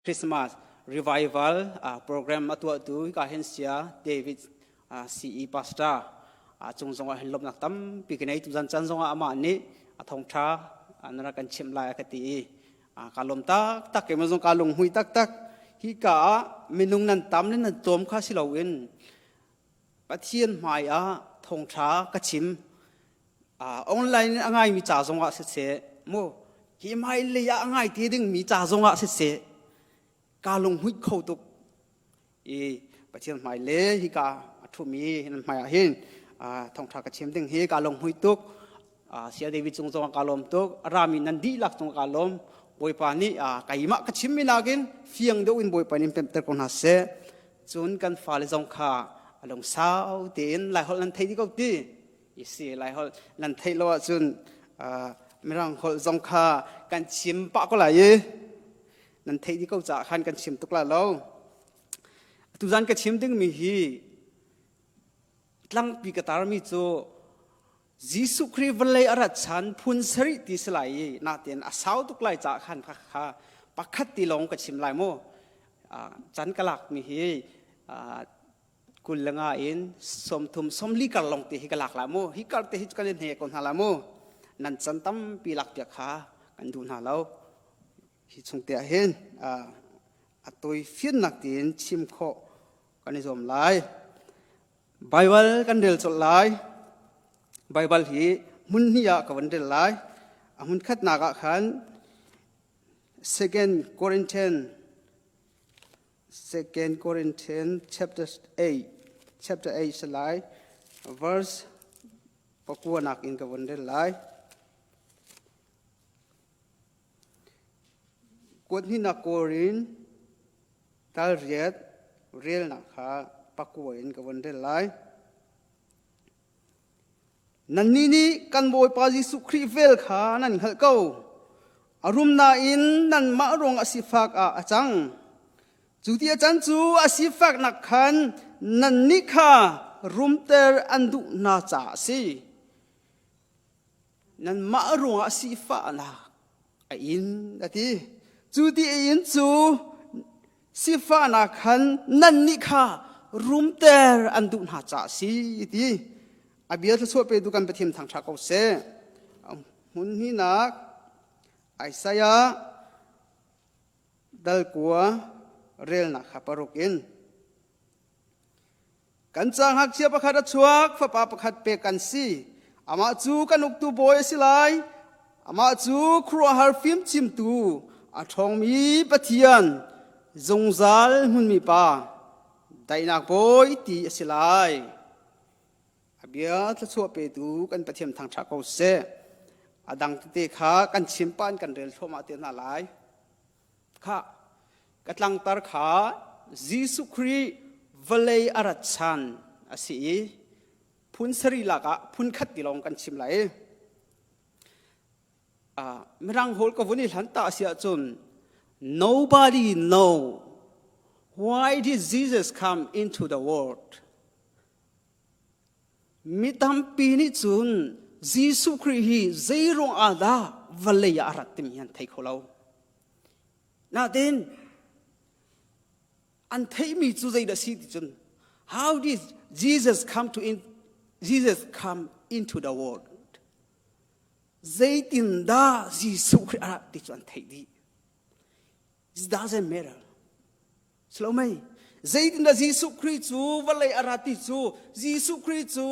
Christmas revival program a tuahtu hika hin sia David CE pastor cung zongah hin lawmhnak tampi ka nei. Tuzan caan zongah amah nih a thawngtha na rak kan chimh lai a ka ti i ka lawm taktak. Keimah zong ka lunghmui taktak. Hika ah minung nan tam le nan tlawm kha si loin Pathian hmai ah thawngtha ka chim. Online in a ngaimi ca zongah siseh, mu hi hmailei ah a ngai te dingmi ca zongah siseh, kaa lunghmuih kho tuk i Pathian hmai le hika a ṭhumi nan hmai ah hin thawngṭha ka chim ding hi kaa lunghmuih tuk. Sia David cung zongah kaa lawm tuk. A rami nan dihlak cung kaa lawm. Bawipa nih keimah ka chimmi nakin fiang deuh in Bawipa nih pemhter ko hna seh. Cun kan fale zong kha a lungsau tein Laiholh nan thei dih ko ti isi Laiholh nan theih lo ahcun Mirang holh zong kha kan chim pah ko lai i nan theih dih ko caah khan kan chim tuk lai lo. Tuzan ka chim dingmi hi tlangpi ka tarmi cu Jesuh Khrih vawlei a rat chan phun sarih ti si lai i natin a sau tuk lai caah khan kha pakhat ti lawng ka chim lai mu. Chan ka lakmi hi 25 in 30 40 kar lawng te hi ka lak la mu. Hi kar te hi kan i hne ko hna la mu. Nan chan tampi lak piak kha kan duh hna lo. Hi chung te ah hin a tawi fiannak tiin chim khawh kan i zuam lai. Baibal kan rel colh lai. Baibal hi hmun hnih ah ka van rel lai. A hmun khatnak ah khan Second Corinthians 2 Corinthians chapter 8 chapter 8 si lai verse pakua nak in ka vun rel lai. Kuat hnih Korin tal riat relnak kha pakua in ka vun rel lai. Nannih nih kan Bawipa Jesuh Khrih vel kha nan hngalh ko. A rum nain nanmah ruang a sifak ah a cang. Cu ti a can cu a sifaknak khan nannih kha rumter an duh hna caah a si. Nanmah ruangah sifahnak a in a ti. Cu ti a in cu sifahnak khan nannih kha rumter an duh hna caah a si ti. A bia thluachuah petu kan Pathian thangṭha ko seh. Hmun hnihnak Isaiah dal kua relnak kha paruk in. Kan ca ngakchia pakhat a chuak, fapa pakhat pek kan si. Amah cu kan uktu bawi a si lai. Amah cu khuaruahhar fimchimtu, a ṭhawngmi Pathian, zungzal hmunmi Pa, daihnak bawi ti a si lai. A bia thluachuah petu kan Pathian thangṭhat ko seh. A dang tete kha kan chim pah in kan rel thluahmah te hna lai. Kha ka tlangtar kha Jesuh Khrih vawlei a rat chan a si i phun sarih lak ah phun khat ti lawng kan chim lai. Mirang hawl ka vun i hlan ta si ahcun nobody know why did Jesus come into the world. Mi tampi nih cun Jesuh Khrih hi zeiruang ah dah vawlei ah a rat timi an thei kho lo. Nain an theihmi cu zeidah si ti cun how did Jesus come to in, Jesus come into the world? Zeitindah Jesuh Khrih a rat ti cu an theih dih. It doesn't matter. Silo mei. Zeitindah Jesuh Khrih cu vawlei a ra ti cu Jesuh Khrih cu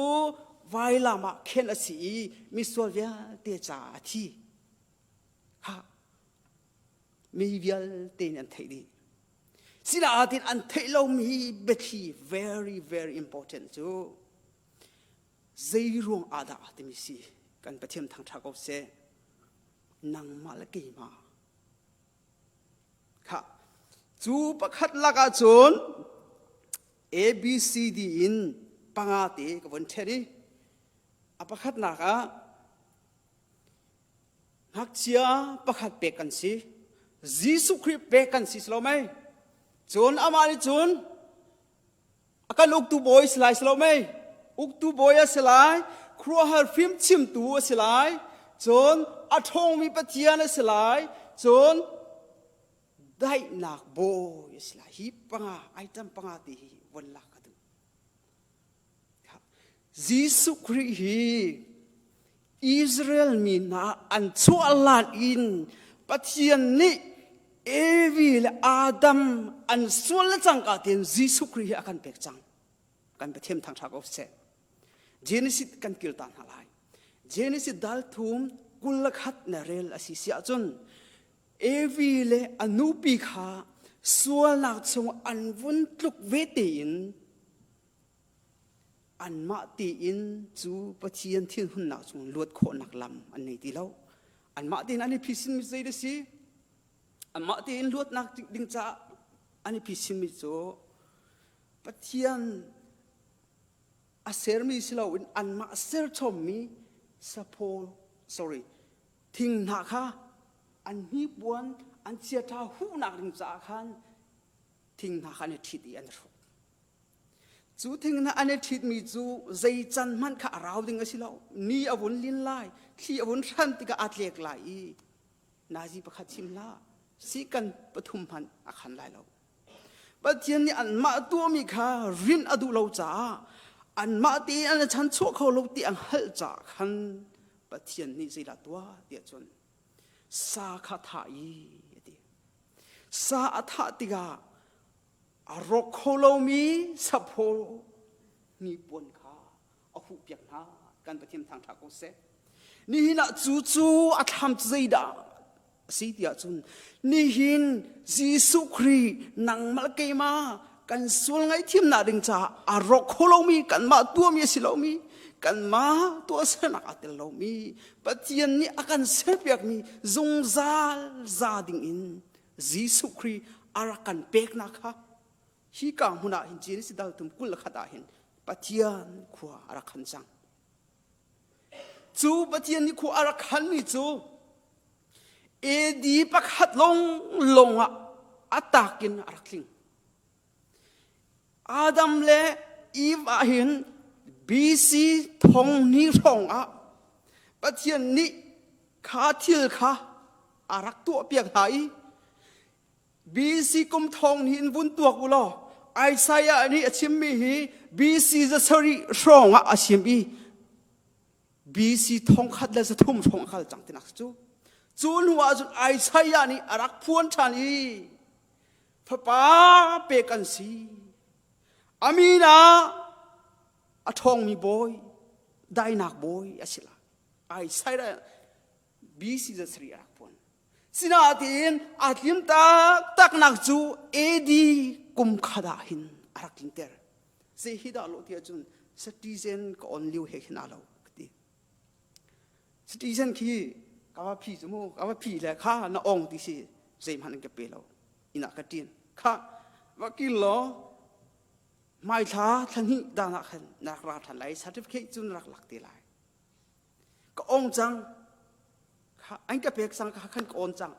vailam ah khen a si i misual vialte caah a thi. Ha. Mi vialte nih an theih dih. Sinain an theih lomi biathli very very important cu zei ruang ah dah timi si kan Pathian thangṭha ko seh. Nangmah le keimah Khah. Cu pakhat lakah cun A, B, C, D in panga te ka von ṭhen i a pakhatnak ah ngakchia pakhat pek kan si. Jesuh Khrih pek kan si si lo mei? Cun amah nih cun a kan uktu bawi si lai si lo mei? Uktu bawi a si lai, khuaruahhar fimchimtu a si lai, cun a ṭhawngmi Pathian a si lai, cun Daihnak bawi a si lai. Hi panga item panga ti hi von lak ka duh. Jesuh Khrih hi Israel mi hna an chuah hlan in Pathian nih Evi le Adam an sual le cangka tein Jesuh Khrih hi a kan pek cang. Kan Pathian thangṭhat ko seh. Genesis kan kil ta hna lai. Genesis dal thum 21 na rel a si si ahcun Evi le a nupi kha sualnak chung an vun tluk ve tein anmah tein cu Pathian thinhunnak chung luat khawhnak lam an nei ti lo. Anmah tein an i phisinmi zei da si? Anmah tein luatnak ding caah an i phisinmi cu Pathian a sermi si loin anmah serchommi saphaw sorry thing hna kha an hnipuan an chiaṭha huhnak ding caah khan thing hna kha an i ṭhit i an i hruk. Cu thing hna an i ṭhitmi cu zei can hmanh kha a rau ding a si lo. Ni a vun lin lai, thli a vun hran tikah aa tlek lai i nazi pakhat chim hlah, sikan pathum hmanh a khan lai lo. Pathian nih anmah tuahmi kha rinh a duh lo caah anmah tein an i chanchuah kho lo ti an hngalh caah khan Pathian nih zeidah tuah tiah cun sa kha thah i a ti. Sa a thah tikah a rawk kho lomi saphaw hnipuan kha a huhpiak hna. Kan Pathian thangṭha ko seh. Nihin ah cu cu a thlam cu zeidah a si tiah cun nihin Jesuh Khrih nangmah keimah kan sual ngaihthiamnak ding caah a rawk kho lomi kanmah tuahmi a si lomi kanmah tuahsernak aa tel lomi Pathian nih a kan serpiakmi zungzal za ding in Jesuh Khrih a rak kan peknak kha hi ka hmun ah hin Genesis dal tum 21 ah hin Pathian khua a rak khan cang. Cu Pathian nih khua a rak khanmi cu AD pakhat lawng lawng ah a tak in a rak tling. Adam le Eve ah hin BC thong ni hrawng ah Pathian nih kha thil kha a rak tuahpiak hna i BC kum thong ni in vun tuak u law Isaiah nih a chimmi hi BC 700 hrawng ah a chim i BC 1300 hrawng a kal cang tinak cu. Cu hnu ah cun Isaiah nih a rak phuan ṭhan i fapa pek kan si. A min ah a ṭhawngmi bawi, dainak bawi a si lai. Isaiah BC 700 a rak phuan. Sinain aa tlim taktaknak cu AD kum khat ah hin a rak tlinter. Zei hi dah lo ti ahcun citizen ka on lio he khin aa lo ka ti. Citizen khi ka va phi cu mu, ka va phi le kha na ong ti si zeihmanh an ka pe lo. Inn ah ka ṭin. Kha va kil law hmaithla thla hnih dan ah khan na rak ra ṭhan lai certificate cu na rak lak te lai. Ka ong cang an ka pek cang kha khan ka on cang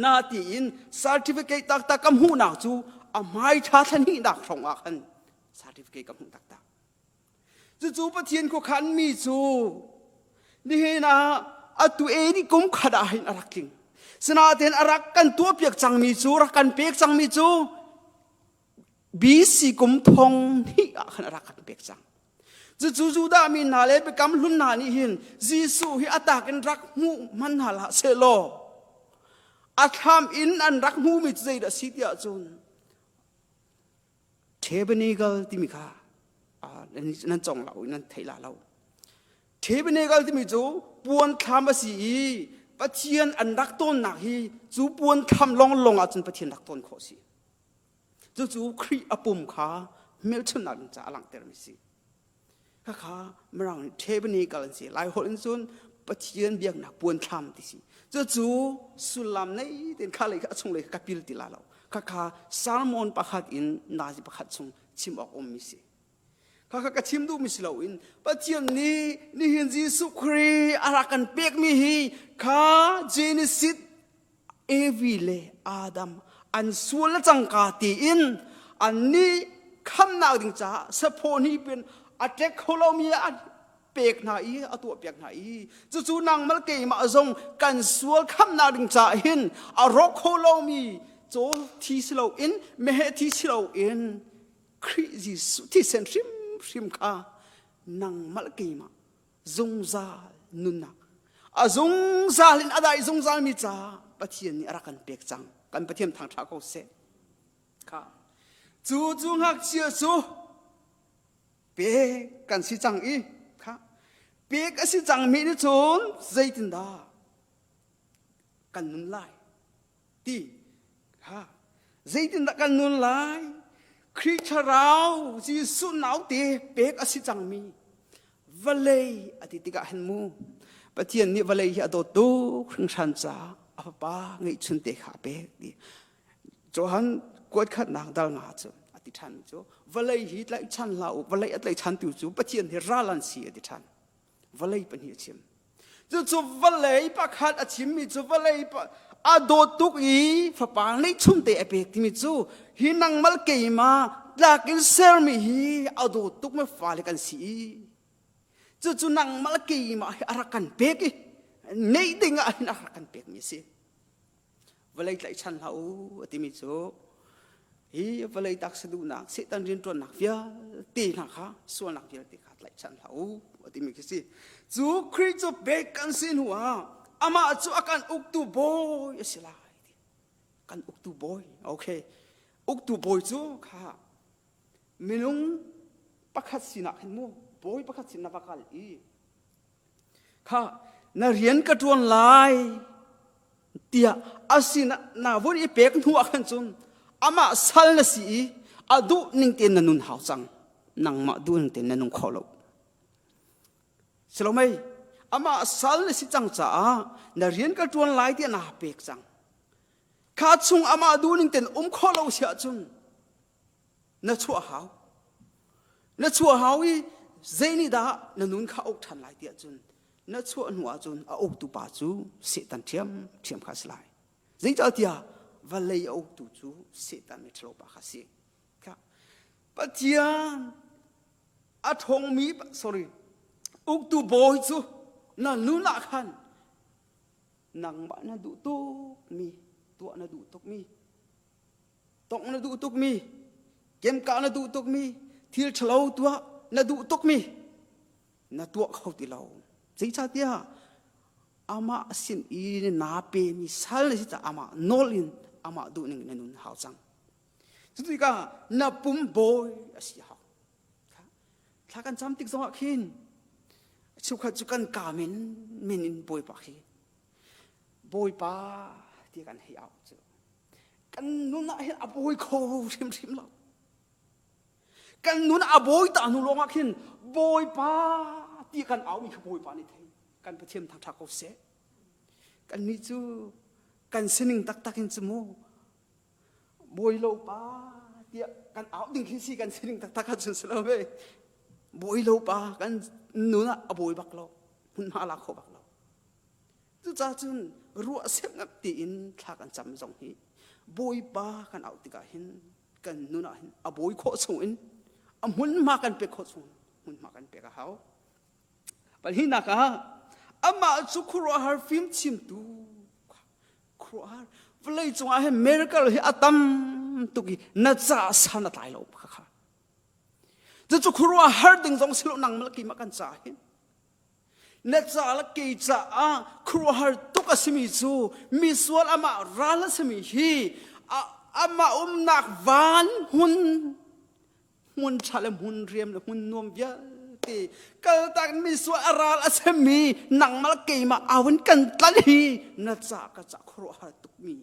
na tiin certificate taktak ka hmuhnak cu a hmai tha thla nak hrawng ah khan certificate ka hmuh taktak. Cucu Pathian khuakhan mi cu nihin ah atu e ni kum khat ah hin a rak tling. Sinain a rak kan tuahpiak cangmi cu rak kan pek cangmi cu BC kum 2000 ah khan a rak kan pek cang. Cucu Judah mi hna le biakam hlun hna nih hin Jesuh hi a tak in rak hmuh hmanh hna hlah sehlaw a thlam in an rak hmuhmi cu zeidah a si tiah cun tabernacle timi kha nan cong lo nan thei la lo. Tabernacle timi cu puan thlam a si i Pathian an rak tawnnak hi cu puan thlam lawnglawng ah cun Pathian rak tawn khawh a si. Cucu Khrih a pum kha hmelchunhnak ding caah a langhtermi si. Khakha Mirang nih tabernacle an si. Lai holh in cun Pathian biaknak puanthlam ti si. Cucu sullam nei tein kha lei kha a chung lei kha ka pil ti la lo. Khakha sermon pakhat in nazi pakhat chung chim awk ummi si. Khakha ka chim duhmi si loin Pathian nih nihin Jesuh Khrih a rak kan pekmi hi kha Genesis Evi le Adam an sual le cangka tiin annih khamnak ding caah saphaw hnih pin a ṭek kho lomi a pek hna i a tuahpiak hna i cucu nangmah keimah zong kan sual khamnak ding caah hin a rawk kho lomi. Caw thi si loin meheh thi si loin Khrih Jesuh thisen hrimhrim kha nangmah le keimah zungzal nunnak a zungzal in a dai zungzal mi ca Pathian nih a rak kan pek cang. Kan Pathian thangṭha ko seh. Kha cu cu ngakchia cu pek kan si cang i kha pek a si cangmi nih cun zeitindah kan nun lai ti kha zeitindah kan nun lai? Khrih thlarau Jesuh naute pek a si cangmi vawlei a ti tikah hin mu Pathian nih vawlei hi a dawt tuk hringhran caah a fapa ngeihchun te kha a pek ti. Johan kuat khatnak dal nga cu a ti ṭhan cu vawlei hi tlaihchan hlah u, vawlei a tlaihchantu cu Pathian hi ral an si a ti ṭhan. Vawlei pahnih a chim. Cucu vawlei pakhat a chimmi cu vawlei a dawt tuk i fapa ngeihchun te a pek timi cu hi nangmal keimah tlak in sermi hi a dawt tuk mi fale kan si i cucu nangmal keimah hi a rak kan pek i neih ding ah hin a rak kan pekmi a si. Vawlei tlaihchan hlah u a timi cu hi vawlei taksa duhnak Satan rianṭuannak vialte hna kha, sualnak vialte kha tlaihchan hlah u a timi khi si. Cu Khrih cu pek kan si hnu ah amah cu a kan uktu bawi a si lai ti. Kan uktu bawi, okay, uktu bawi cu kha minung pakhat sinak hin mu bawi pakhat sin na va kal i kha na rian ka ṭuan lai tiah a sinah na vun i pek hnu ah khan cun amah sal na si i a duh ning tein na nun hau cang. Nangmah duh ning tein na nung kho lo silomei amah sal na si cang caah na rian ka ṭuan lai tiah naa pek cang. Kha chung amah duh ning tein um khawh lo si ahcun na chuah hau. Na chuah hau i zei nih dah na nun kha uk ṭhan lai tiah cun na chuah hnu ahcun a uktu pa cu Satan ṭhiamṭhiam kha a si lai. Zeicahtiah vawlei a uktu cu Satan miṭhalo pa kha a si. Pathian a ṭhawngmi, sorry, uktu bawi cu na nun ah khan nangmah na duh tukmi, tuah na duh tukmi, tongh na duh tukmi, kemkah na duh tukmi, thil ṭhalo tuah na duh tukmi na tuah kho ti lo. Zeicahtiah amah sin i naa pemi sal na si caah amah nawl in amah duhning na nun hau cang. Cutikah na pum bawi a si hau. Thla kan cam tik zongah khin cheukhat cu kan ka men men in Bawipa khi Bawipa ti kan hei au cu kan nun ah hin a bawi kho hrimhrim lo. Kan nun a bawi ta hnu lawngah khin Bawipa ti kan aumi kha Bawipa nih thei. Kan Pathian thangṭha ko seh. Kannih cu kan sining taktak in cu mu bawi lo pa tiah kan au ding khi si kan sining taktak ahcun si lo ve. Bawi lo pa kan nun ah a bawi bak lo, hmunhma la kho bak lo. Cucaah cun ruah semngap tiin thla kan cam zong hi Bawipa kan auh tikah hin kan nun ah hin a bawi khawh chung in a hmunhma kan pek khawh chung hmunhma kan pek a hau. Pahnihnak ah amah cu khuaruahhar fimchimtu, khuaruahhar vawlei cungah hin miracle hi a tam tuk i na ca san a tlai lo kha kha. Cucu khuaruahhar ding zong si lo nang malaki ma kan ca hin. Na ca le kei caah khuaruahhar tuk a simi cu misual amah ral a simi hi amah umnak van hmun hmun ṭha le hmun riam le hmun nuam vialte kaltak misual a ral a simi nangmah le keimah awin kan tlan hi na ca ka ca khuaruahhar tukmi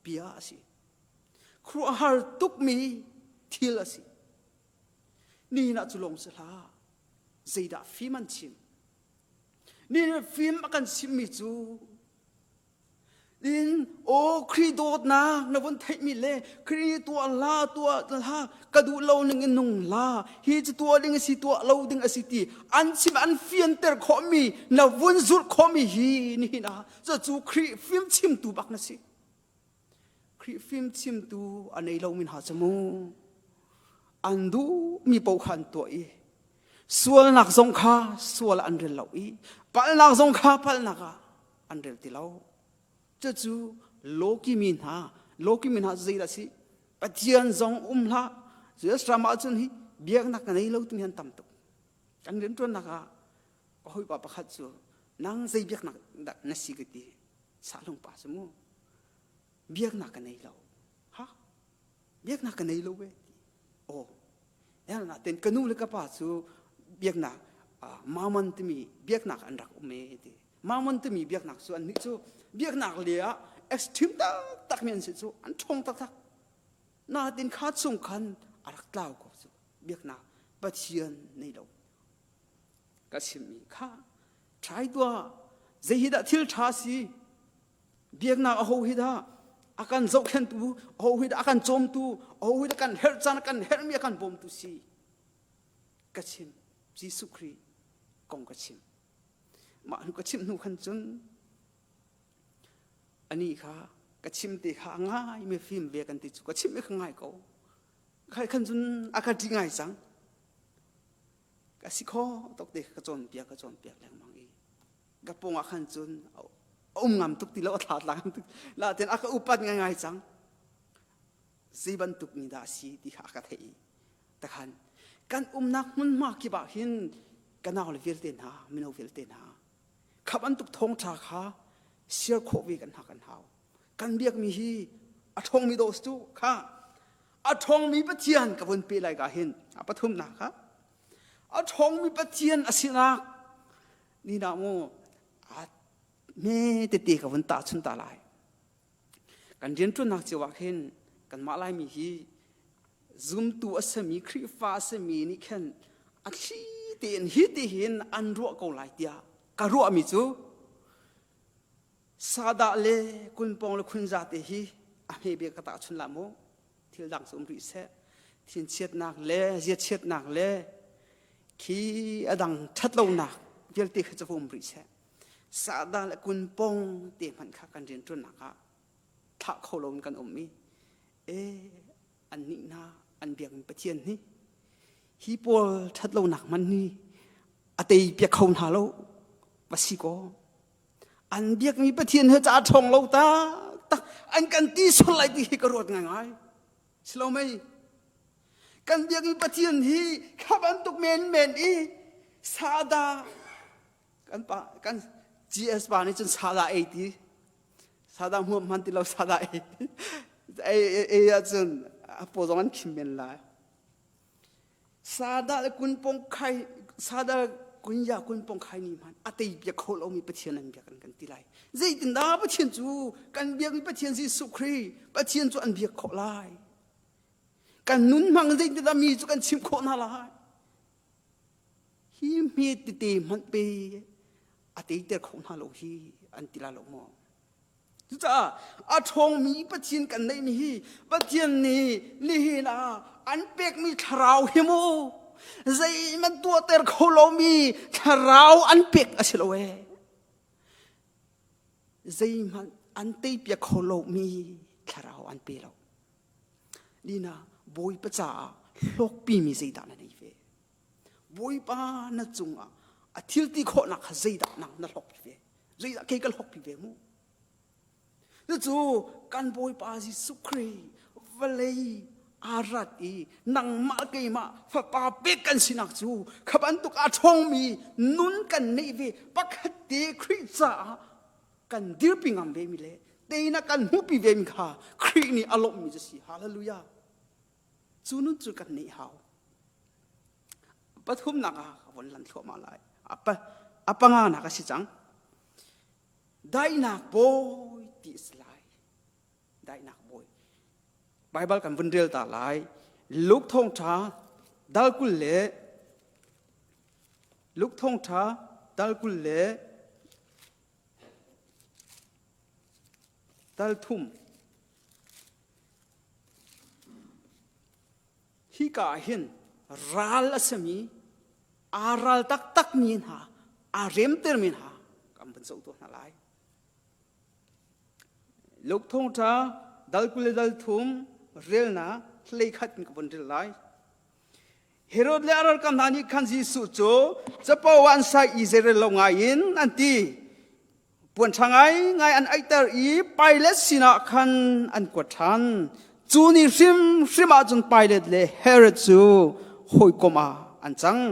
bia a si, khuaruahhar tukmi thil a si. Nihin ah cu lawng si hlah, zeidah fim an chim? Nihin fim a kan chimmi cu in aw Khrih dawtnak na vun theihmi le Khrih tuah la tuah la ka duh lo ning in nung la hi cu tuah ding a si tuah lo ding a si ti an chim an fianter khawhmi na vun zulh khawhmi hi nihin ah cu Khrih fim chimtu bak na si. Khrih fimchimtu a nei lomi hna cu mu an duhmi paoh kha an tuah i sualnak zong kha sual an rel lo i palhnak zong kha palhnak ah an rel ti lo. Cucu lawki mi hna. Lawki mi hna cu zeidah si? Pathian zong um hlah. US ram ah cun hi biaknak ka nei lo timi an tam tuk. Kan rianṭuannak ah ka hawipa pakhat cu nang zei biaknak dah na si ka ti. Sahlung pa cu mu. Biaknak ka nei lo. Ha? Biaknak ka nei lo ve. Aw. Nain ka nu le ka pa cu biaknak Mammon timi biaknak an rak um e ti. Mammon timi biaknak cu an nih cu biaknak le ah extreme taktak mi an si cu an ṭhawng taktak. Natin kha chung khan a rak tlau ko cu biaknak Pathian nei lo. Ka chimmi kha try tuah zei hi dah thil ṭha si Biaknak aho hi dah a kan zohkhenhtu, aho hi dah a kan cawmtu, aho hi dah kan herh caan kan herhmi a kan bawmtu si. Ka chim Jesuh Khrih kong ka chim. Mah hnu ka chim hnu khan cun ani kha ka chim te kha a ngai mi fim ve kan ti cu ka chim mi kha ngai ko. Khai khan cun a ka ṭih ngai cang. Ka si kho tok te ka cawnpiak ka cawnpiak lengmang i ka pawng ah khan cun a um ngam tuk ti lo a thla tla ngam tuk la ten a ka upat ngai cang zei bantuk mi dah si ti kha a ka theih i takhan kan umnak hmunhma kip ah hin ka nau le vialte hna mino vialte hna kha bantuk thawngṭha kha share khawh ve kan hna kan hau kan biakmi hi a ṭhawngmi daw cu kha a ṭhawngmi Pathian ka vun pe lai ka hin a pathumnak kha a ṭhawngmi Pathian a sinak ni dah mu a me tete ka vun tahchun ta lai kan rianṭuannak cio ah khin kanmah Laimi hi zumtu a simi Khrihfa a simi nih khan a thli tein hi ti hin an ruah ko lai tiah ka ruahmi cu sadah le kunpong le khunza te hi a hme bik ka tahchun la mu thil dang cu um rih seh thinchiatnak le ziachiatnak le khi a dang ṭhatlonak vialte kha cu um rih seh sahdah le kunpong te hmanh kha kan rianṭuannak ah thlah kho loin kan um i e an nih hna an biakmi Pathian hi hi pawl ṭhatlonak hmanh hi a tei piak kho hna lo va si kaw an biakmi Pathian he ca ṭhawng lo tak an kan ti sual lai ti hi ka ruat ngaingai silo mei kan biakmi Pathian hi kha bantuk menmen i sada kan pa kan GS pa nih cun sada ei ti sada hmuam hman ti lo sada ei ei ei ahcun a paw zong an khim men lai Sadah le kunpong khai sadah kunya kunpong khai ni hmanh a tei bia kho lomi Pathian an biak an kan ti lai. Zeitindah Pathian cu kan biakmi Pathian Jesuh Khrih Pathian cu an biak khawh lai. Kan nun hmang zeitindah mi cu kan chimh khawh hna lai. Hi hme tete hmanh pe a teiter kho hna lo hi an ti la lo maw? Cucaah a ṭhawngmi Pathian kan neihmi hi Pathian nih nihin ah an pekmi thlarau hi mu zeihmanh tuahter kho lomi thlarau an pek a si lo ee. Zeihmanh an teipiak kho lomi thlarau an pe lo. Lina Bawipa caah hlawkpimi zeidah na nei ve? Bawipa na cungah a thil ti khawhnak kha zeidah nang na hlawkpi ve? Zeidah kei ka hlawkpi ve mu? Cucu kan Bawipa Jesuh Khrih vawlei aa rat i nangmah keimah fapa pek kan sinak cu kha bantuk a ṭhawngmi nun kan neih ve pakhat te Khrih caah kan dirpi ngam ve mi le teinak kan hmuhpi ve mi kha Khrih nih a lawmhmi cu si. Hallelujah. Cu nun cu kan neih hau. Pathumnak ah ka von lan thluahmah lai. A panganak a si cang. Daihnak bawi ti a si lai. Daihnak bawi. Baibal kan vun rel ta lai. Luke thawngṭha dal 20 le Luke thawngṭha dal 20 le dal 3 Hika ah hin ral a simi aa ral taktakmi hna aa remtermi hna kan van zoh tuah hna lai. Luke thawngṭha dal 20 le dal 3 relnak hleikhat in ka von rel lai. Herod le a ralkap hna nih khan Jesuh cu capo ah an sai i zeirel lo ngaiin an ti. Puan ṭha ngaingai an aihter i Pilat sinah khan an kuat ṭhan. Cu ni hrimhrim ah cun Pilat le Herod cu hawikom ah an cang.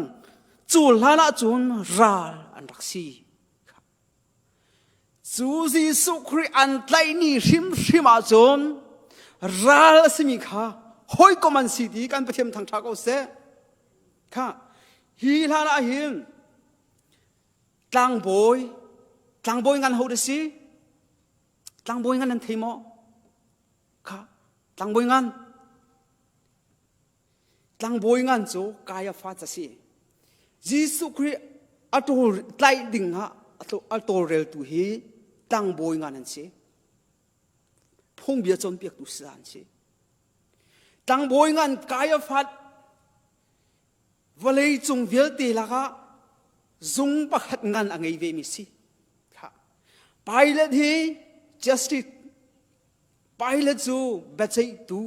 Cu hlan ah cun ral an rak si. Cu Jesuh Khrih an tlaih ni hrimhrim ah cun ral a simi kha hawikom an si ti kan Pathian thangṭha ko seh. Kha hi hlan ah hin Tlangbawi, tlangbawi ngan ho da si? Tlangbawi ngan nan thei maw? Kha, tlangbawi ngan. Tlangbawi ngan cu Kaiafa ca si. Jesuh Khrih a tawl tlaih ding ah a tawlreltu hi tlangbawi ngan an si. Phungbia cawnpiaktu si an si. Tlangbawi ngan Kaiafat Vawlei cung vialte lakah zung pakhat ngan a ngei vemi si. Pilate hi justice Pilate cu biaceihtu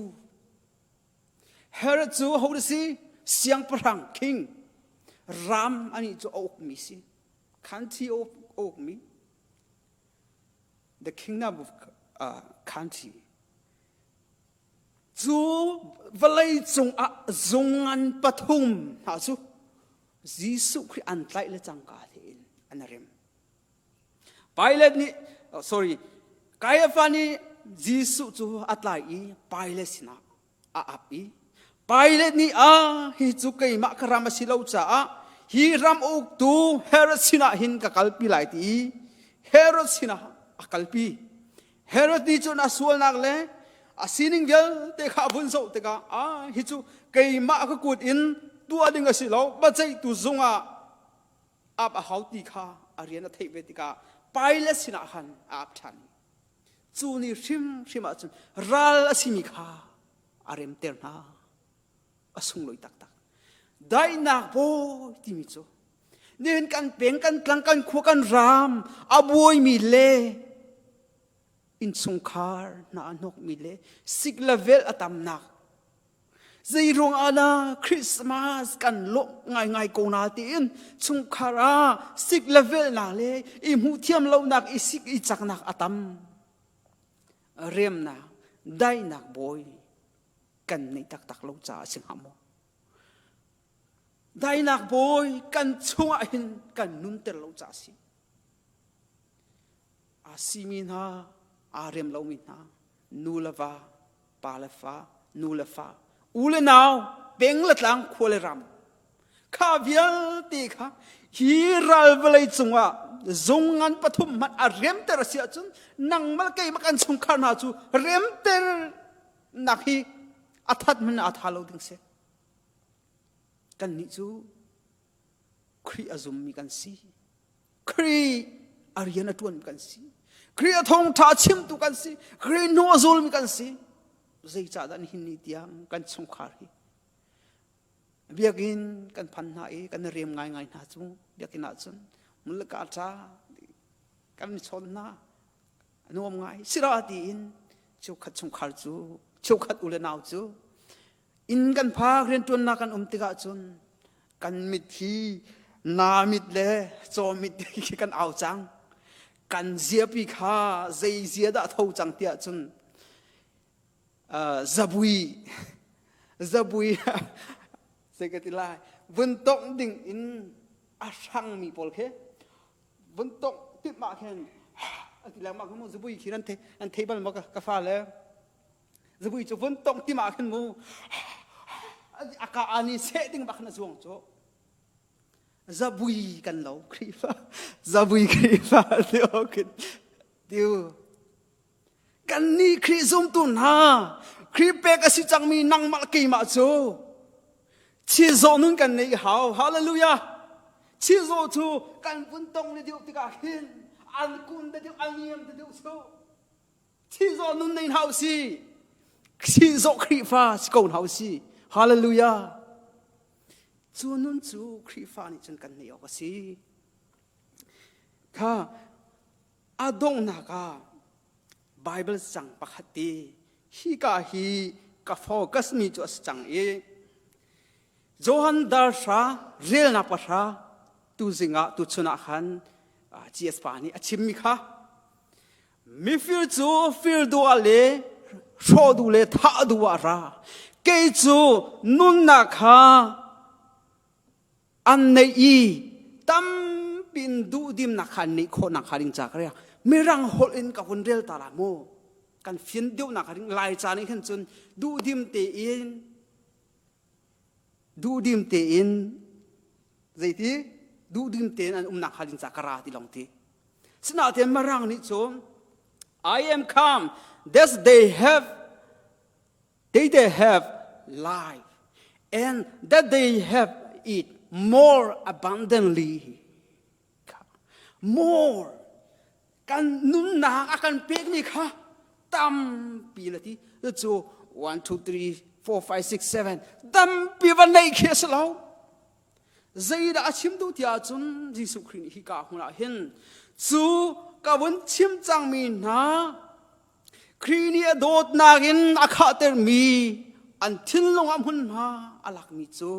Herod cu ho si siangpahrang king ram ani cu a ukmi si country a ukmi the kingdom of country Cu vawlei cungah zung ngan pathum hna cu Jesuh Khrih an tlaih le cangka tein an rem. Pilate nih, oh, sorry, Kaiafa nih Jesuh cu a tlai i Pilate sinah a ap i Pilate nih a hi cu keimah ka ram a si lo caah hi ram uktu Herod sinah hin ka kalpi lai ti i Herod sinah a kalpi. Herod nih cun a sualnak le a sining vialte kha a vun zoh tikah a hi cu keimah ka kut in tuah ding a si lo biaceihtu zung ah ap a hau ti kha a rian a theih ve tikah Pilate sinah khan a ap ṭhan. Cu ni hrimhrim ah cun ral a simi kha a remter hna. A sunglawi taktak. Daihnak bawi timi cu nihin kan peng kan tlang kan khua kan ram a buaimi le innchungkhar hna a hnawkmi le sik le vel a tamnak zei ruang ah dah Christmas kan lawmh ngaingai ko na tiin chungkhar ah sik le velnak le i hmuh thiam lonak i sik i caknak a tam remnak daihnak bawi kan neih taktak lo caah a si hnga maw Dainak bawi kan chungah hin kan nunter lo ca a si. Aa simi hna, aa rem lomi hna, nu le va, pa le fa, nu le fa, u le nau, peng le tlang, khua le ram. Kha vialte kha hi ral vawlei cungah zung ngan pathum hmanh a remter a si ahcun nangmah keimah kan chungkhar hna cu remter nak hi a that hmanh a tha lo ding si. Kannih cu Khrih a zummi kan si. Khrih a rian a ṭuanmi kan si. Khrih a thawngṭha a chimtu kan si. Khrih hnu a zulmi kan si. Zeicahdah nihin ni tiang kan chungkhar hi biakinn kan phan hna i kan i rem ngaingai hna cu biakinn ahcun mulka ṭha kan i chawn hna a nuam ngai sira tiin cheukhat chungkhar cu cheukhat u le nau cu Inn kan phak rianṭuannak kan um tikah cun kan mit hi naa mit le caw mit khi kan au cang. Kan ziapi kha zei zia dah tho cang tiah cun zabui zabui zei ka ti lai vun tongh ding in a hrangmi pawl khi vun tongh timh ah khin a ti lengmang mu zabui khi nan thei nan thei bal maw ka fale Zabui cu vun tongh tim ah khin mu a ka ani seh ding bak na zuang cu zabui kan lo Khrihfa zabui Khrihfa tiu khin tiu kan nih Khrih zumtu hna Khrih pek a si cangmi nangmah keimah cu chizawh nun kan nei hau hallelujah chizawh cu kan vun tong le deuh tikah hin an kun da deuh an niam da deuh cu Chizawh nun nei hna usih. Chizawh Khrihfa si ko hna usih. Hallelujah. Cu nun cu Khrihfa nih cun kan neih awk a si. Kha a donghnak ah Bible cang pakhat ti hi ka hi ka focus mi cu a si cang i Johan darhra relnak pahra tu zing ah tu chun ah khan GS pa nih a chimmi kha. Mifir cu fir duh ah le hrawh duh le thah duh ah ra. Kei cu nunnak kha an neih i tampi in duhdimnak kha an neih khawhnak hnga ding ca ka ria. Mirang holh in ka hun rel ta la mu. Kan fian deuhnak ding Lai ca nih khan cun duhdim tein duhdim tein zeiti duhdim tein an umnak hnga ding ca ka ra ti lawng ti. Sinain Mirang nih cun I am come that they have they they have life and that they have it more abundantly. More kan nunnak a kan pekmi kha tampi la ti cu 1 2 3 4 5 6 7 tampi va neih khi a si lo. Zeidah a chim duh ti ahcun Jesuh Khrih nih hika hmun ah hin cu ka vun chim cangmi hna Khrih nih a dawtnak in a khahtermi an thinlung ah hmunhma a lakmi cu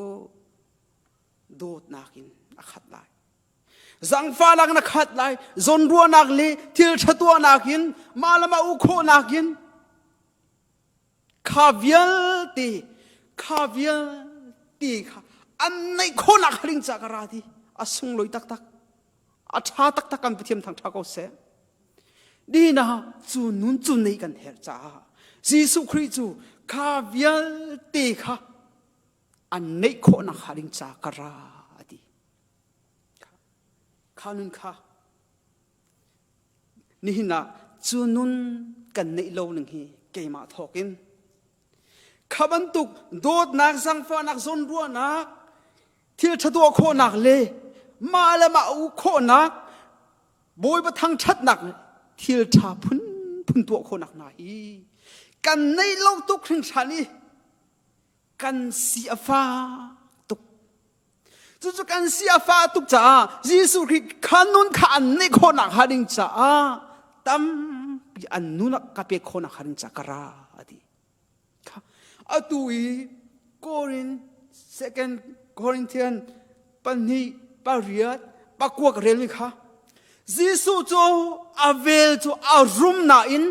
dawtnak in a khat lai. Zangfahnak in a khat lai, zawnruahnak le thil ṭha tuahnak in mah le mah u khawhnak in Kha vialte, kha vialte kha an neih khawhnak haling ca ka ra ti a sunglawi taktak. A ṭha taktak kan Pathian thangṭha ko seh. Dina cu nun cu nei kan herh caah Jesuh Khrih cu kha vialte kha an neih khawhnak haling ca ka ra a ti. Kha nun kha Nihin ah cu nun kan neih lo ning hi keimah thawk in kha bantuk dawtnak zangfahnak zawnruahnak thil ṭha tuah khawhnak le mah le mah u khawhnak Bawipa thangṭhatnak thil ṭha phunphun tuah khawhnak hna hi kan neih lo tuk hringhran i kan si a fak tuk. Cucu kan si a fah tuk caah Jesuh Khrih kha nun kha an neih khawhnak hnga ding caah tampi an nun ah ka pek khawhnak hnga ding caah ka ra a ti. Atu i Korin Second Corinthian pahnih pariat pakua ka relmi kha Jesuh cu a vel cu a rum nain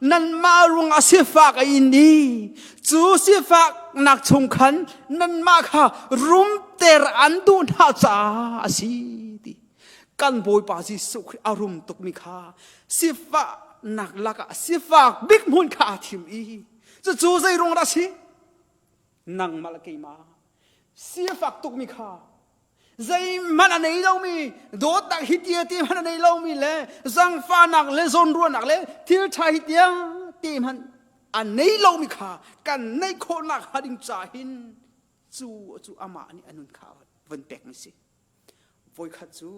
nanmah ruang a sifak a in i cu sifaknak chung khan nanmah kha rumter an duh hna caah a si ti. Kan Bawipa Jesuh Khrih a rum tukmi kha sifahnak lakah sifak bik hmun kha aa thim i cucu zei ruang dah a si? Nangmah le keimah sifak tukmi kha zeihmanh a nei lomi dawtnak hi tia ti hmanh a nei lomi le zangfahnak le zawnruahnak le thil ṭha hi tia ti hmanh a nei lomi kha kan neih khawhnak hnga ding ca hin cu cu amah nih a nun kha von pekmi si. Voikhat cu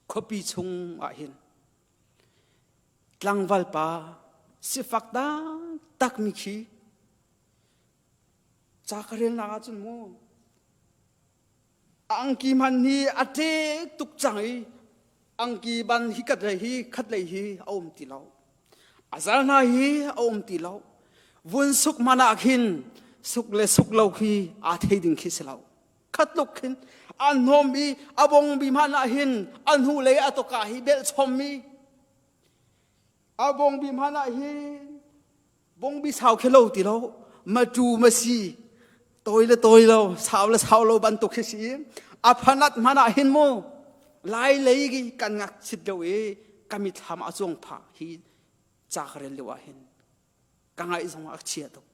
khuapi chung ah hin tlangval pa sifak taktakmi khi ca ka relnak ahcun mu angki hman hi a ṭe tuk cang i angki ban hi kat lei hi khat lei hi a um ti lo a zal hna hi a um ti lo vun suk hmanh ah khin suk le suk lo khi aa thei ding khi si lo khat tluk khin a hnawm i a bong bi hmanh ah hin a hnu lei a toka hi belh chom i a bong bi hmanh ah hin Bongbi sau khi lo ti lo matu masi toi le toi lo sau le sau lo bantuk khi si a phanat hman ah hin mu lai lei ki kan ngak chit deuh i ka mithlam a chuang pha hi ca ka rel lio ah hin ka ngaih zong a chia tuk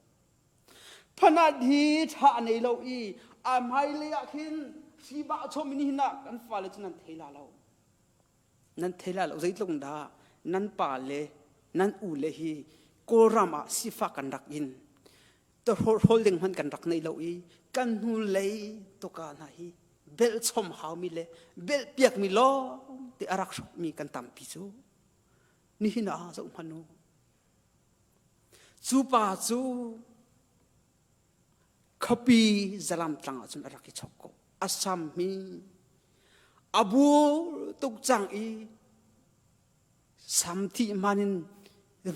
phanat hi tha nei lo i a hmai lei ah khin hri ba chom ni hin ah kan fale cu nan thei la lo Nan thei lai lo zeitluk dah nan pa le nan u le hi Kawlram ah sifak kan rak in hrawl ding hmanh kan rak nei lo i kan hnu lei tuka hna hi belh chom haumi le belh piakmi lawng te a rak hrukmi kan tampi cu nihin ah zoh hmanh u cu pa cu khuapi zalam tlang ah cun a rak i chok ko a sam hi a bur tuk cang i sam thi hman in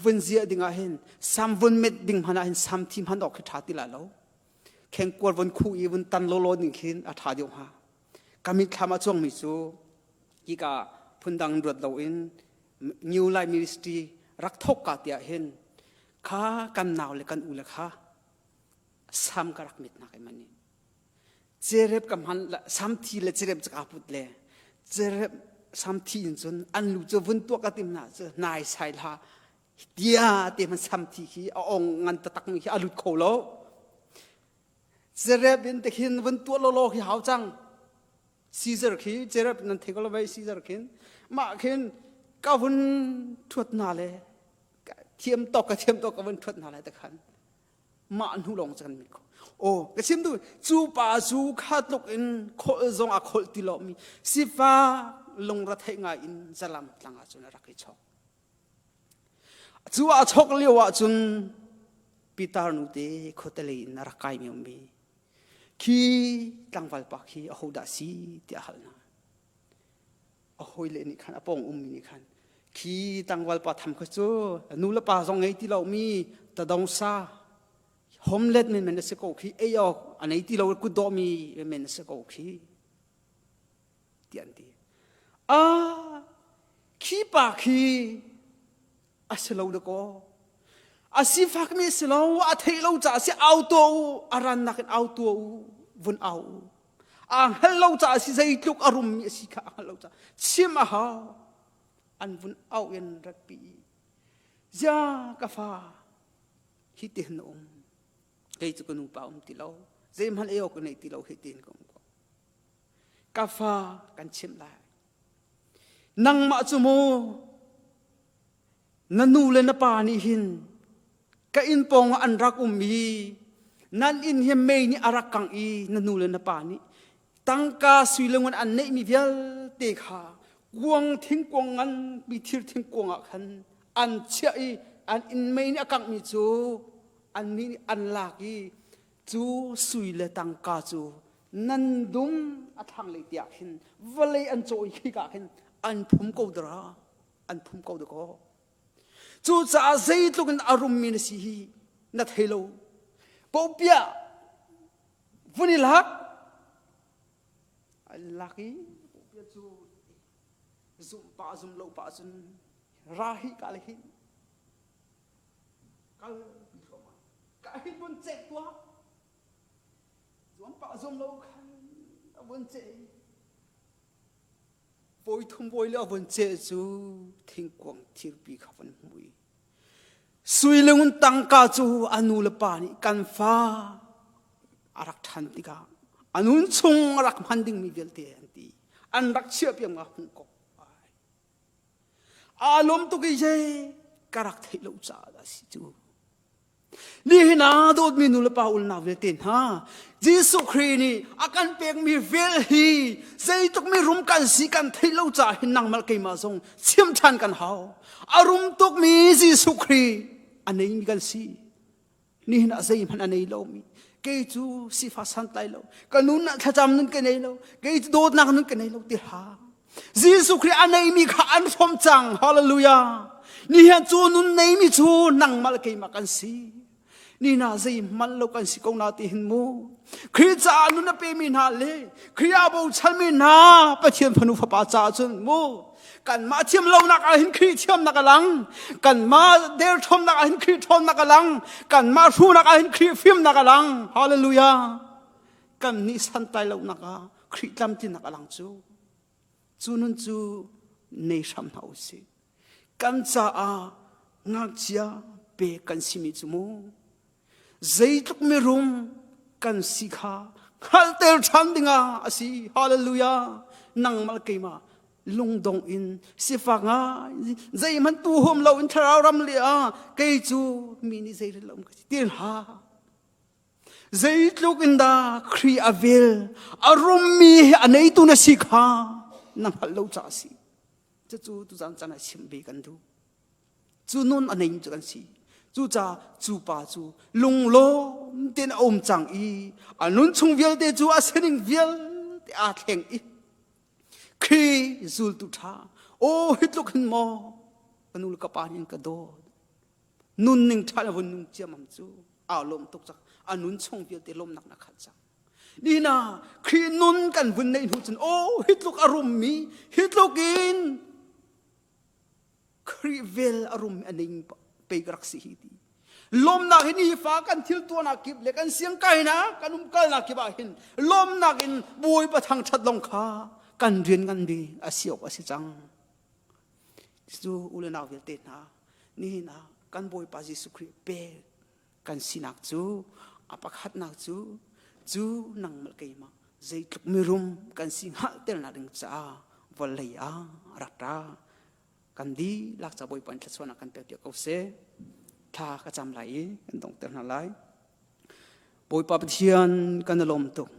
vun ziah ding ah hin sam vun met ding hman ah hin sam thi hman awk khi ṭha ti la lo khengkuar vun khu i vun tan lawlaw ding khin a ṭha deuh hnga ka mitthlam a cuangmi cu hika phundang ruat loin. New Life Ministry rak thok ka tiah hin kha kan nau le kan u le kha sam ka rak mit nak mani cerep ka hman sam thi le cerep ka put le cerep sam thi in cun an lu cu vun tuak ka tim na cu nai sai la tia te man sam thi khi a ong ngan tatak mi khi a lut kho lo cerep in te khin vun tuah lo lo khi hau cang Caesar khi cerep nan thei ko lo vai Caesar khin mah khin ka vun thuat na le thiam tok ka thiam tok ka vun thuat na le te khan mah hnu lawng cu kan mit kho aw ka chim tu cu pa cu kha tluk in kholh zong a kholh ti lo mi sifa lungra theih ngai in zalam tlang ah cun a rak i chok cu a chok lio ah cun pitar nu te khuatelei in a rak kai mi ummi khi tlangval pa khi aho dah si tiah hal hna a hawile nih khan a pawng ummi nih khan khi tlangval pa tham kha cu nu le pa zong ngei ti lomi tadong sa homelet men men a si ko khi ei awk a nei ti lo kut dawhmi men a si ko khi ti an ti a khi pa khi a si lo dakaw a sifakmi si lo a theih lo caah si au tuah u a rannak in au tuah u vun au u a hngalh lo caah si zeitluk a rummi a si kha a hngalh lo caah chim a hau an vun au in ratpi zia ka fa hi ti hin na um kei cu ka nu pa um ti lo zeihmanh ei awk ka nei ti lo hi tiin ka um ko ka fa kan chimh lai nangmah cu mu Na nu le na pa nih hin ka inn pawng ah an rak um i nan inn hi mei nih a rak kangh i na nu le na pa nih tangka sui le ngun an neihmi vialte kha kuang thingkuang nganpi thir thingkuang ah khan an chiah i an inn mei nih a kanghmi cu annih nih an lak i cu sui le tangka cu nan dum a thlanglei tiah khin vawlei an cawh i khika khin an phum ko dara an phum ko dakaw cucaah zeitluk in a rummi na si hi na thei lo popiah vun i lak lak i popiah cu zum pa zum lo pa cun ra hi ka le hi kal ka hi vun cek tuah zuam pa zum lo khan a vun ceh Voithum voi le a vun ceh cu thingkuang thirpi kha van hmui. Sui le ngun tangka cu a nu le pa nih kan fa a rak ṭhan tikah a nun chung a rak hman dingmi vialte an ti. An rak chiah piak nga hmuh ko. Aa lawm tuk i je ka rak theih lo caah dah si cu. Nihin ah dawtmi nu le pa ulnak vialte hna Jesuh Khrih nih a kan pekmi vel hi zeitluk mi rum kan si kan theih lo caah hin nangmah keimah zong chim ṭhan kan hau. A rum tukmi Jesuh Khrih a neimi kan si. Nihin ah zeihmanh a nei lomi kei cu sifah santlai lo ka nun ah thlacam nun ka nei lo kei cu dawtnak nun ka nei lo ti hlah Jesuh Khrih a neimi kha an hrawm cang hallelujah nihin cu nun neimi cu nangmah le keimah kan si ni na zeihmanh lo kan si ko na ti hin mu Khrih caah nun a pemi hna le Khrih a bochanmi hna Pathian fanu fapa caah cun mu kanmah thiam lonak ah hin Khrih thiamnak a lang kanmah derthawmnak ah hin Khrih ṭhawnnak a lang kanmah hruhnak ah hin Khrih fimnak a lang hallelujah kan nih santlai lonak ah Khrih tlamtlinnak a lang cu cu nun cu nei hram hna u sih kan caah ngakchia pe kan simi cu mu zeitluk mirum kan si kha hngalhter ṭhan dingah a si hallelujah nangmah keimah lungdong in sifak ngai zeihmanh tu hum lo in thlarau ram le ah kei cu mi nih zei lo ka si ti hlah Zeitluk in dah Khrih a vel, a rummi hi a neitu na si kha na hngalh lo caah a si. Cucu tuzan caan ah chim ve kan duh. Cu nun a neimi cu kan si. Cucaah cu pa cu lunglawm tein a um cang i a nun chung vialte cu a sining vialte aa thleng i Khrih zultu ṭha, aw hi tluk hin maw ka nu le ka pa nih an ka dawt. Nunning ṭha le vun nung ciammam cu aa lawm tuk cang. A nun chung vialte lawmnak na khat cang. Nina Khrih nun kan vun neih hnu cun aw hi tluk a rummi hi tluk in Khrih vel a rum a ning pe ka rak si hi ti. Lawmnak hi nifa kan thil tuahnak kip le kan siang kainak kan umkalnak kip ah hin lawmnak in Bawipa thangṭhat lawng kha kan rian ngan bi a si awk a si cang. Cu u le nau vialte hna nihin ah kan Bawipa Jesuh Khrih pek kan sinak cu a pakhatnak cu cu nangmah keimah zeitluk mirum kan si hngalhternak ding caah vawlei ah a rak ra. Kan dihlak ca Bawipa in thluachuahnak kan pek piak ko seh. Thla ka cam lai i kan donghter hna lai. Bawipa Pathian kan i lawm tuk.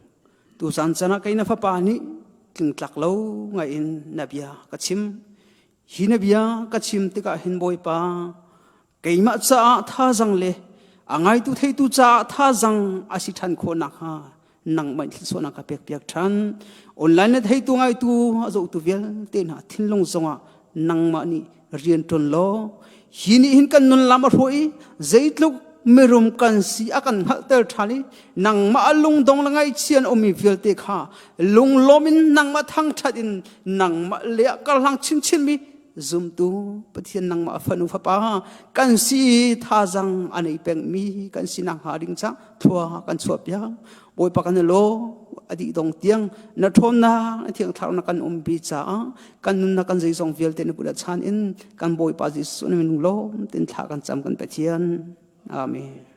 Tu caan can ah kei na fapa nih tlingtlak lo ngai in na bia ka chim. Hi na bia ka chim tikah hin Bawipa keimah caah thazang le a ngaitu theitu caah thazang a si ṭhan khawh nakhnga nangmah in thluachuahnak ka pekpiak ṭhan. Online na theitu ngaitu a zohtu vialte hna thinlung zongah nangmah nih rian ṭuan law hi nih hin kan nun lam a hruai i zeitluk mirum kan si a kan hngalhter ṭhan i nangmah a lungdong le ngaihchia an ummi vialte kha lunglawm in nangmah thangṭhat in nangmah le ah karhlang chinchinmi zumtu Pathian nangmah fanu fapa kan si thazang a nei pengmi kan si nakhnga ding ca thlua kan chuah piak. Bawipa kan i law a dih dong tiang na ṭhawnnak na thiang thlarau na kan umpi caah kan nunnak kan zeizong vialte na kut ah chan in kan Bawipa Jesuh na minung lawm tin thla kan cam kan Pathian. Amen.